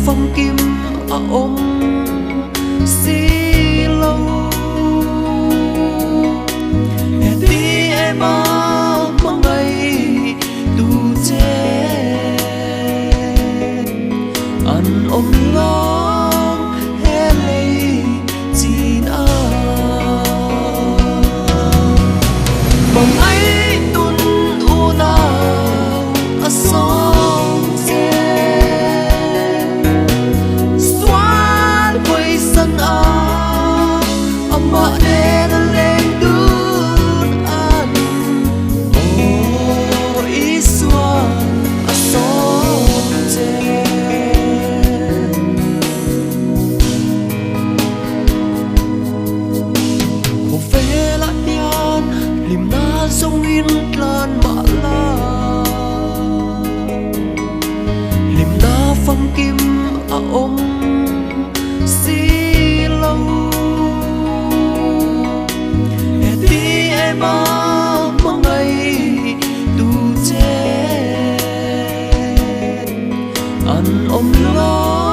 Famkim a awm si lo. Heti ema hmangaih tu che an awm lawng he lei chin a. Hmangaih tun unau a sawm che. Sual hawisan a amah nen a leng dun an aw Isua a sawm che. Khawvelah hian hlimna zawngin tlan mah la, hlimna famkim a awm si lo. Heti ema hmangaih tu che an awm lo.